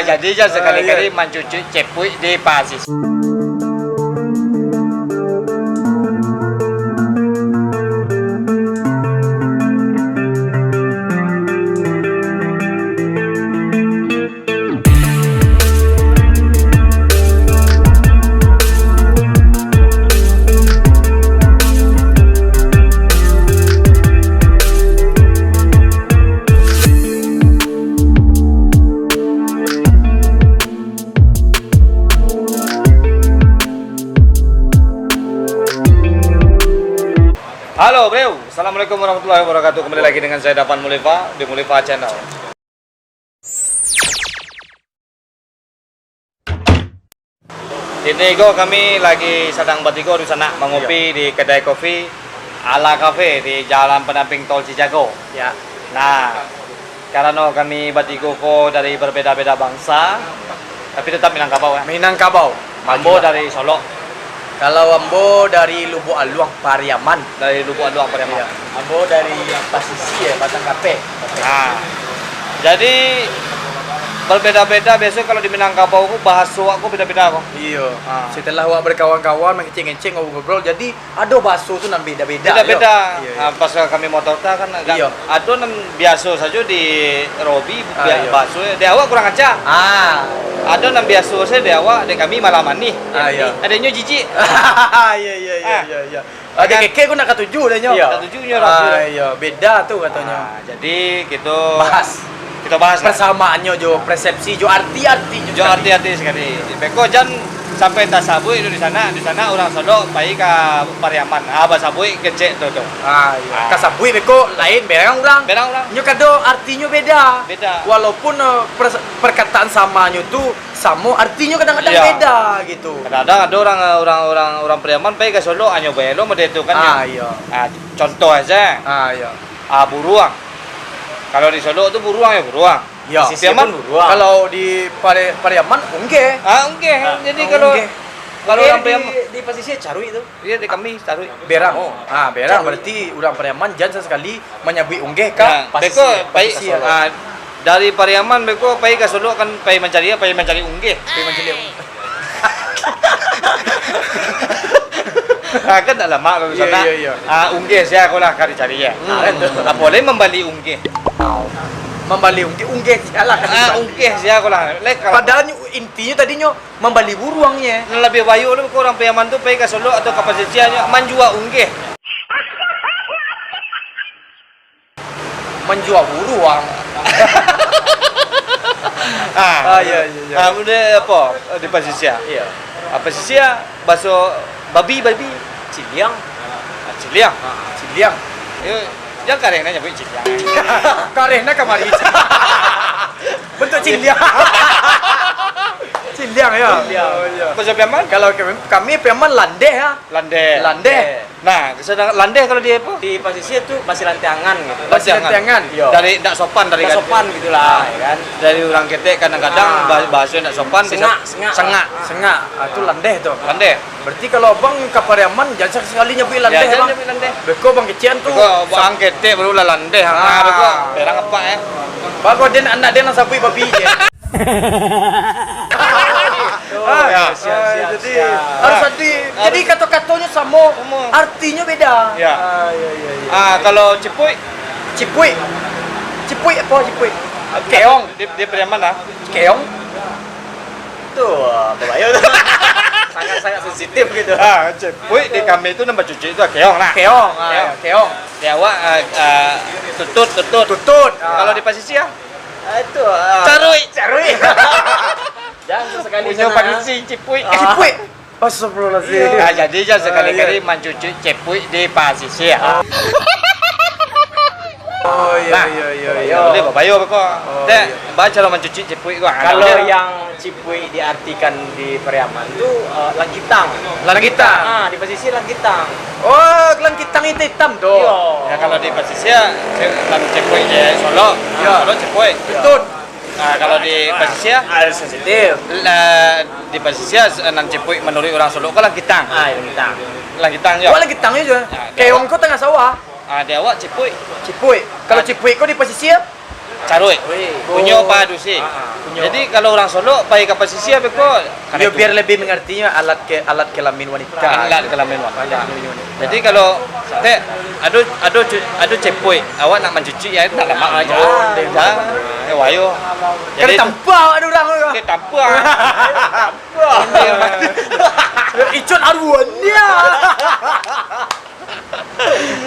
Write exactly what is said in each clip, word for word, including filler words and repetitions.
Jadi, jan sakali-kali mancucui cepuik di pasisia. Halo, bro. Assalamualaikum warahmatullahi wabarakatuh. Kembali lagi dengan saya, Dapan Mulifa, di Mulifa Channel. Kini ko kami lagi sadang batigo di sanak mangopi di kedai kopi Ala Cafe di Jalan Pendamping Tol Cijago. Ya. Nah, karano kami batigo ko dari berbeda-beda bangsa, tapi tetap Minangkabau, ya. Minangkabau. Ambo dari Solok. Kalau ambo dari Lubuk Aluang, Pariaman. Dari Lubuk Aluang, Pariaman. Iya. Ambo dari Pasisia, Batang Kapeh. Nah, jadi berbeda-beda. Biaso kalau di Minangkabau ko, bahaso awak ko beda-beda ko. Iyo. Ah. Setelah awak berkawan-kawan, mangecek-ngecek, ngobrol-ngobrol, jadi ado bahaso tu nan beda-beda, yo. Beda-beda. Iyo, iyo. Ah, pas kami motor ta kan, agak iyo. Ado nan biaso sajo di Robi, ah, bia-, iyo. Bahaso, di awak kurang aca. Ah. Ado nan biaso sajo di awak, di kami malah manih. Ah, iyo. Adonyo jijik. Iyo, iyo, iyo, ah. Iyo, iyo. Ah, kan? Keke ko nak katuju dah nyo. Iyo. Katuju nyo rapi. Ah, iyo, beda tu katonyo. Ah, jadi, kito bahas. Kito bahas lah. Persamaannyo jo persepsi, jo arti-arti jo. Jo arti-arti sakali. Beko jan sampai tasabuik tu di sanak, di sanak urang Solok pai ka Pariaman. Ah, basabuik kecek tu, tu. Ah, iyo. Ah. Ka sabuik beko lain, berang urang. Berang urang. Nyo kado artinyo beda. Beda. Walaupun, eh, pers-, perkataan samanyo tu samo, artinyo kadang-kadang iyo. Beda gitu. Kadang-kadang ado urang, urang, urang, urang Pariaman pai ka Solok, hanyo baelo model tu kan, ah, yo. Iyo. Ah, contoh aja. Ah, iyo. Ah, buruang. Kalau di Solok tu buruang yo buruang. Yo. Di Pariaman? Pun buruang. Kalau di Pari-, Pariaman, unggeh. Ah, unggeh. Ah, jadi kalau, unggeh. Kalau unggeh urang di, Pariaman di pasisia caruik tu. Iyo, di kami caruik. Berang. Oh. Ah, berang. Caruik. Berarti urang Pariaman jan sakali manyabuik unggeh ka. Nah, pasisia, beko pai, pasisia. Ah, dari Pariaman beko pai ka Solok kan pai mancari, pai mancari unggeh. Pai mancari unggeh. Ah, kan tak lamak kalau di sanak. Iyo, iyo, iyo. Ah, unggeh sia ko lah ka dicari, yo. Hmm. Ah, kan tu. Apo lai mambali unggeh. Mambali unggeh, unggeh sia lah. Ah, unggeh sia ko lah. Lai kalau padahal nyo, intinyo tadinyo mambali buruang, yo. Nan labiah baiak tu ko urang Pariaman tu pai ka Solok atau ka pasisia nyo manjua unggeh. Manjua buruang. Ah, ah, iyo, iyo, iyo. Ah, bunda apo? Di pasisia. Iyo. Ah, pasisia, baso babi, babi. Ciliang. Ah, ciliang. Ah, ciliang. Yo, jan kareh nyo nyabuik ciliang. Kareh nyo kamari. Bentuk ciliang. Ciliang, yo. Ciliang. Oh, iyo. Baso Pariaman? Kalau kami, kami Pariaman landeh, ha. Landeh. Landeh. Landeh. Nah, sedangkan landeh kalau di apo? Di pasisia tu masih lantiangan gitu. Masih lantiangan. Lantiangan. Iyo. Dari ndak sopan dari. Ndak sopan gitulah, yo kan. Dari urang ketek kadang-kadang, ah, ba-, bahaso ndak sopan, bisa sengak, sengak. Sengak. Sengak. Ah, tu landeh tu. Landeh. Berarti kalau abang ka Pariaman, jan sakali-sakali nyabuik landeh, yo, jan nyabuik landeh. Beko abang kecekan tu. Beko abang ketek baru lah landeh. Ah, beko. Berang apak, yo. Baru den anak den nan sabuik babi je. Oh, ah, yo, siap, ah, siap, jadi siap. Harus adi-, ah, jadi harus kato-katonyo samo, samo. Artinyo beda. Yo. Ah, yo, yo, yo. Ah, kalau cipuik? Cipuik. Cipuik apo cipuik? Keong. Di, di Pariaman lah. Keong. Tu, ah, bahaya tu. Sangat-sangat sensitif gitu. Ah, cipuik di kami tu nan bacucik tu keong lah. Keong, ah, keong. Keong. Di awak, ah, ah, tutut, tutut. Tutut, ah. Kalau di pasisia? Ah, itu, ah. Caruik. Caruik. Jan sakali punyo sana. Padusi, cipuik. Ah. Cipuik. Astagfirullahaladzim. Iyo. Nah, jadi jan sakali-kali, ah, iyo, mancucui cipuik di pasisia. Ah. Oh, iyo, nah, iyo, iyo, iyo. Buliah babayo beko. Oh, dek, iyo. Baa caro mancucui cipuik ko? Ah, kalau buliah. Yang cipuik diartikan di Pariaman tu, eh, langkitang. Langkitang. Ah, di pasisia langkitang. Oh, langkitang itam-itam tu. Iyo. Ya, kalau di pasisia, ci-, nan cipuik je Solok. Iyo. Solok cipuik. Betul. Nah, kalau di pasisia? Ah, sensitif. Lah, di pasisia, nan cipuik manuruik urang Solok ko langkitang. Ah, langkitang. Langkitang jo. Oh, langkitang jo. Nah, di awak. Keong ko tangah sawah. Ah, di awak cipuik. Cipuik. Kalau cipuik ko di pasisia? Caruik. Weh. Punyo Oh. padusi. Ah, ah. Punyo. Jadi, kalau urang Solok, pai ka pasisia beko, Iyo, biar lebih mengertinya alat ke-, alat kelamin wanita. Alat kelamin wanita. Alat kelamin wanita. Jadi, kalau, teh, ado, ado cu-, ado cepuik, awak nak mancuci, ya, nak lamak aja. Oh, ndeh. Ya, ya, wayo. Jadi, Kena tampah awak urang tu. Kena tampah. Tampah. Icun aruan dia.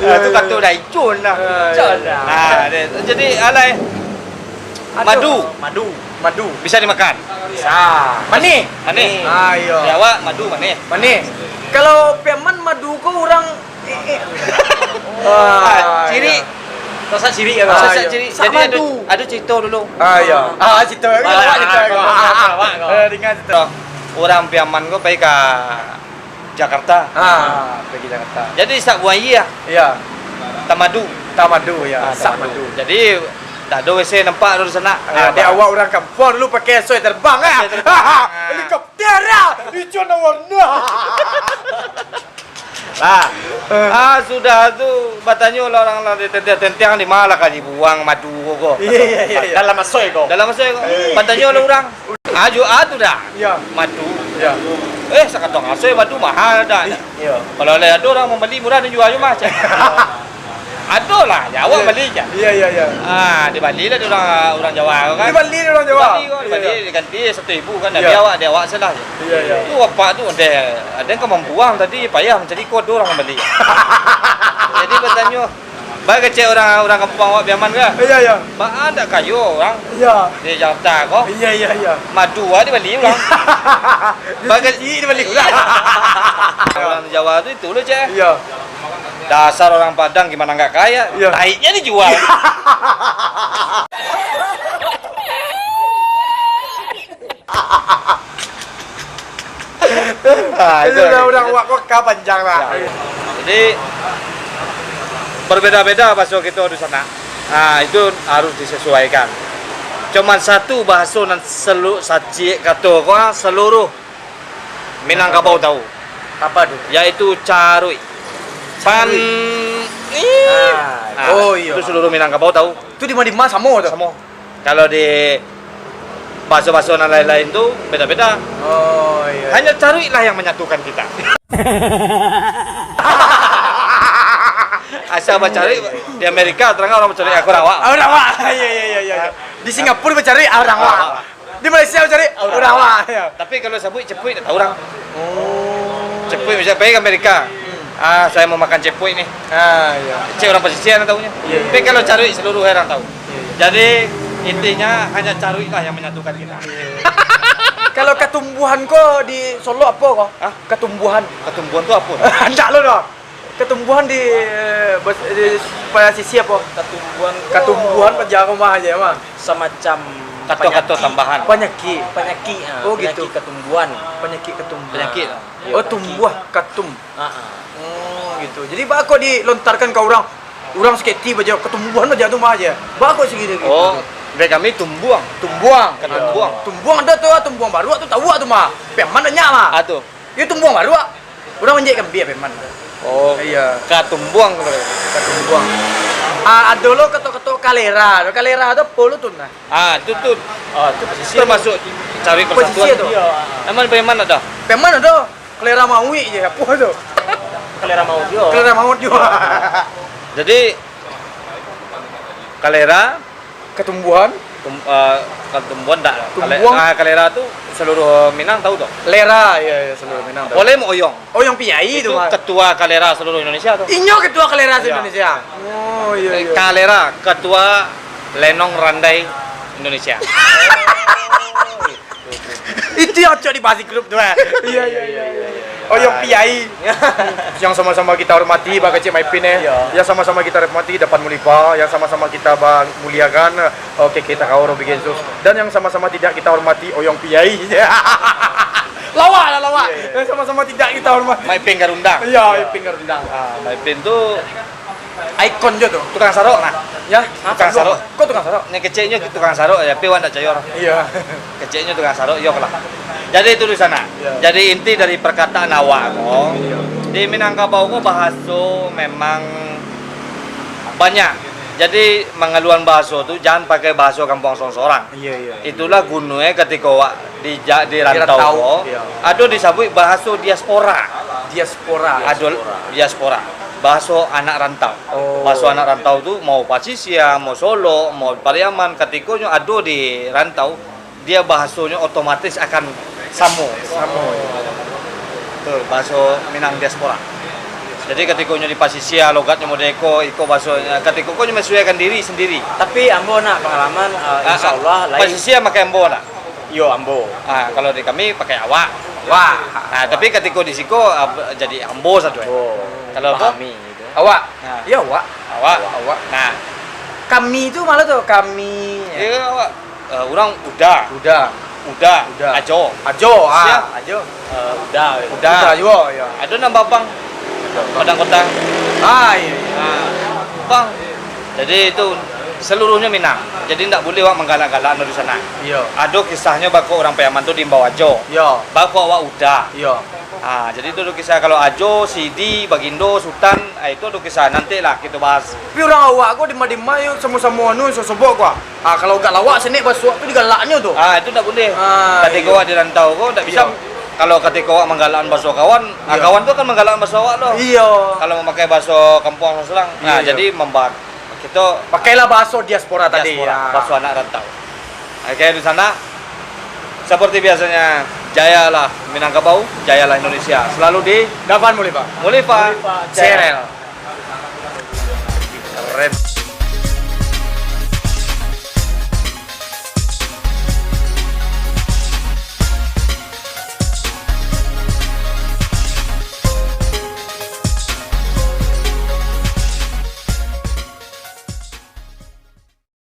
Ah, tu kato dah icun dah. Ah, icun dah. Ah, deh. Jadi, alai. Aduh. Madu. Madu. Madu. Bisa dimakan? Bisa. Manih. Manih. Ah, iyo. Di awak madu manih. Manih. Kalau piaman madu ko urang, eh, eh. Ah, Ah, cirik. Iyo. Rasa cirik ya, Ah, Rasa iyo. cirik. Sak Jadi, madu. ado, ado cerito dulu. Ah, iyo. Ah, cerito. Ah, Awak cerito. ah, awak, awak, awak. Eh, dengar cerito. Urang piaman ko pai ka Jakarta. Ha, pergi Jakarta. Jadi, sak buah aia. Iya. Tamadu. Tamadu, ya. Ah, Sak tamadu. madu. Jadi, tak ada W C nampak tu di sana. Ah, Ah, dek bah. awak urang kampuang dulu pakai asoi terbang, ah. Asoi terbang. Helikopter, ah. Hijau warna. Lah. Ah, sudah tu, batanyo lah urang lah, di tentiang-tentiang, di ma lah ka dibuang madu ko. Iya, iya, iya, iya. Dalam asoi ko. Dalam asoi ko. Eh. Batanyo lah urang. Ajo, ah, tu dah. Iya. Madu. Iya. Eh, sakatong asoi madu mahal dah. Iya. Kalau lah ado urang mambali murah, den jua ajo mah, cek. Ado lah, ya, awak Iya. bali ja. Iya, iya, iya. Ah, dibali lah dek urang, urang Jawa tu kan. Dibali dek urang Jawa. Dibali ko, dibali, Iya. diganti satu ribu kan, Iya. tapi awak, dek awak salah je. Iya, iya. Tu apak tu, deh, ado yang ka mambuang tadi, payah mancari ko, ado urang mambali. Jadi batanyo, Baa kecek urang, urang kampuang awak Piaman ko? Iya, iya. Baa ndak kayo urang Iya. di Jakarta ko? Iya, iya, iya. Madu a dibali urang. Baa ke- Biji dibali urang. Urang di Jawa tu itu lo, cek. Iya. Dasar urang Padang gimana nggak kaya? Iya. Taiknya dijual. Ah, Itu itu udah, lagi. udah awak kok ka panjang lah. Ya. Jadi, berbeda-beda bahaso kito di sana. Ah, itu harus disesuaikan. Cuman satu bahaso nan selu-, sacik kato ko, ah, seluruh Minangkabau tahu. Apa tu? Yaitu caruik. Pan-, Caruik. Ah, Ah, oh, iya. itu seluruh Minangkabau tahu. Itu di ma-, di ma samo tu? Samo. Kalau di baso-baso nan lain-lain tu beda-beda. Oh, iya. Hanya caruik lah yang menyatukan kita. Asal bacaruik, Iya, iya. di Amerika, terang orang bacaruik, aku rawak. Ah, rawak. Iya, iya, iya, iya. Di Singapura bacaruik, ah, rawak. Rawak. Di Malaysia bacaruik, Rawak. rawak. Iya. Tapi kalau sabuik cepuik, tak tahu orang. Oh. Cepuik, misalnya, pergi ke Amerika. Hmm. Ah, saya mau makan cepuik nih. Ah, iya. Cek orang pesisir yang tahunya. Iya, iya. Tapi kalau caruik, seluruh orang tahu. Iya, iya. Jadi, intinya hanya caruik lah yang menyatukan kita. Kalau katumbuhan ko di Solok apo ko? Hah? Katumbuhan. Katumbuhan tu apa? Ndak lo doh. Katumbuhan di, eh, bas-, di, pada sisi apo? Katumbuhan ko Katumbuhan paja rumah aja, mah. Semacam Kato-kato panyakik. tambahan. Panyakik. Panyakik, ah, Oh, panyakik gitu. katumbuhan. Panyakik katumbuhan. Panyakik lah. Iya, Oh, panyakik. tumbuah katum. Ah, ah. Oh, gitu. Jadi, baa kok dilontarkan ka urang, urang saketi baja katumbuhan aja tu mah aja. Baa kok segitu gitu. Oh, dari kami tumbuang. Tumbuang. Katumbuang. Tumbuang ada tu, ah, tumbuang baruak tu tahu tu mah. Piaman banyak mah. Ah, tu. Iyo tumbuang baruak. Urang manjek kambia Piaman. Oh. Iya. Katumbuang tu. Katumbuang. Ah, ado lo kato-kato kalera. Kalera tu apo lo tu nah? Ah, tu, tu. Ah, tu pesisir. Termasuk caruik Pesisir persatuan. tu. Iya. Emang Piaman ada? Piaman ado. Kalera mauik je, apo tu? Kalera maut juga. Kalera maut juga. Jadi, kalera Katumbuhan? Tum-, eh, katumbuhan ndak. Kale-, Tumbuang? ah, kalera tu seluruh Minang tahu tu. Lera, iya, iya, seluruh Minang tahu. Boleh mau oyong. Oyong Piai Itu tu, Mas. ketua kalera seluruh Indonesia tu. Inyo ketua kalera Iya. se-Indonesia. Oh, iya, Eh, iya. Kalera, ketua lenong randai Indonesia. Itu yang cocok dibahas di grup tu, eh. Iya, iya, iya, iya, iya. Oh, yang Ah, P I. Yang sama-sama kita hormati, Bang Kecil Maipin, eh. Iya. Yang sama-sama kita hormati, Dapan Mulipa. Yang sama-sama kita, Bang, muliakan, eh, K K Takao, Robi Gensus. Dan yang sama-sama tidak kita hormati, Oyong P I. Lawak lah, lawak. Iya, iya. Yang sama-sama tidak kita hormati. Maipin Garundang. Iya, Maipin Garundang. Ah, Maipin tu Ikon jo tu. Tukang sarok nah. Ya? Tukang Apa sarok. Kok tukang sarok? Nan keceknyo tukang sarok, tapi awak ndak cayo. Iya. Keceknyo tukang sarok, iyo lah. Jadi itu di sana. Iya. Jadi inti dari perkataan awak ko, Iya. di Minangkabau ko bahaso memang banyak. Jadi, mangaluan bahaso tu, jangan pakai bahaso kampuang sorang-sorang. Iyo, iyo. Itulah gunonyo katiko awak di ja-, di rantau rantau, ko, iyo. Ado disabuik bahaso diaspora. Diaspora. Ado diaspora. Bahaso anak rantau. Oh. Bahaso anak rantau tu, mau Pasisia, mau Solok, mau Pariaman, katikonyo ado di rantau, dia bahasonyo otomatis akan samo. Samo. Tu, bahaso Minang diaspora. Jadi, katikonyo di Pasisia, logatnyo model iko, iko bahaso, katiko ko nyo menyesuaikan diri sendiri. Tapi ambo nak pangalaman, uh, Ah, insya ah, Allah lain. Pasisia pakai ambo lah. Yo, ambo. Ah, kalau di kami pakai awak. Wah. Ah, tapi katiko di siko, ah, jadi ambo sajo. Oh. Kalau Pahami gitu. Awak. Nah. Ya, awak. Awak. Awak. Nah, Kami tu malah tu, kami. Ya, awak. Eh, urang uda. Uda. Uda. Uda. Ajo. Ajo. Ah, Siap. Ajo. Eh, uda. Uda juo, ya. Ado nan babang. Padang Kota. Ah, iya. Ah, bang. Jadi itu seluruhnyo Minang. Jadi ndak buliah awak manggalak-galak di sana. Iya. Ado kisahnyo bako urang Pariaman tu diimbau ajo. Iya. Bako awak uda. Iya. Ah, jadi itu kisah kalau ajo, sidi, bagindo, sutan, ah, itu ado kisah. Nanti lah kita bahas. Tapi urang awak ko dima-dima yo samo-samo anu sosobok ko. Ah, kalau gak lawak senek basuak tu digalaknyo tu. Ah, itu ndak buliah. Ah, Katiko iya. Awak di rantau ko ndak bisa. Iya. Kalau katiko awak manggalak baso kawan, ah, Iya. Kawan tu kan manggalak baso awak lo. Iya. Kalau mamakai baso kampuang sorang-sorang. Nah, Iya, iya. Jadi memba-, kita Pakailah bahaso diaspora tadi. diaspora, Ah. Baso anak rantau. Oke, di sana seperti biasanya, jayalah Minangkabau, jayalah Indonesia. Selalu di Davan Mulifa. Mulifa Channel. Keren.